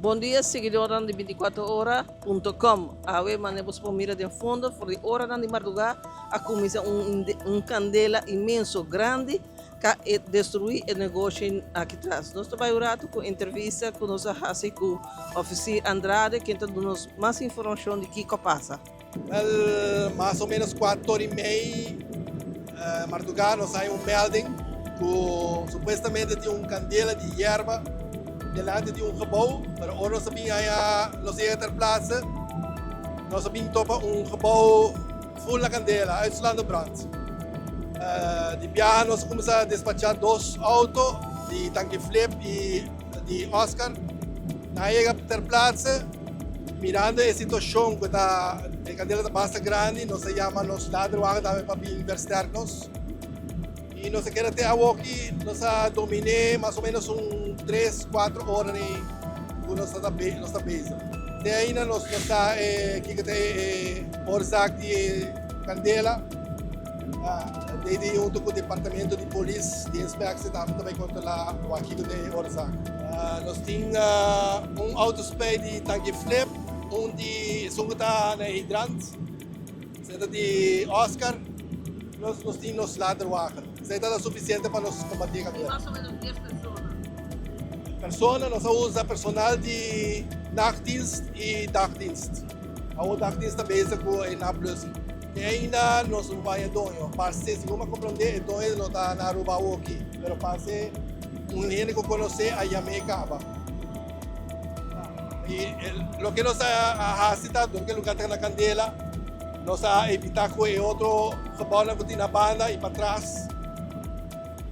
Bon dia siguidornan di 24 ora punto com. Awe mane boso por mira den fondo for di oranan di mardugá a kuminsá un un kandela inmenso grandi ka e destruí e negoshi aki tras. Nos ta bai un ratu ku entrevista ku nos a hasi ku Ofisier Andrade ken ta duna nos mas informashon di kiko a pasa. Wel, mas o menos cuatro y mei mardugá nos hay un melding cu supuestamente tin un candela di yerba delante di un gebouw, pero ora nos a bin haya, nos a yega ter plaatse, nos a bin topa un gebouw full na candela, uitslaande brand. Di biaha nos a cuminsa despacha dos auto di Tanki Flip y di Oscar. Nan a yega ter plaatse. Mirando e situacion cu ta e candela ta basta grandi, nos a yama nos ladronan tambe pa bin versterk nos. Y nos a keda te awoki, nos a domine mas o menos un tres, cuatro ora ni cu nos ta nos ta bezig. Te ainda nos no sa e kico ta e oorzaak di e candela. Desde hunto cu departamento di polis di inspectie tambe ta bay controla wak kico ta e oorzaak. Nos tin un autospuit di tanki Flip, un di esun cu ta na e hydrant, esey ta di Oscar, plus nos tin nos ladderwagen. Esey ta suficiente pa nos combati e candela. Mas o menos dies persona. Persona, nos a usa personal di nachtdienst y dagdienst. Awor dagdienst ta bezig cu e nablussen. Te ainda nos no bai e doño. Parse, segun mi a komprondé, e doño no ta na Aruba awoki. Pero parse un hende ku konosé a yam'é kaba. I loke nos a hasi ta, dor ku e lugar ta na kandela, nos a evitá ku e otro gebouwnan ku tin na banda i patras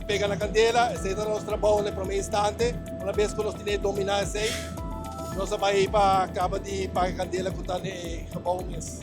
pega na kandela. Esei ta nos trabou na e promé instante. Una bes ku nos tene dominá esei, nos a bai pa kaba di paga kandela ku ta na e gebou mes.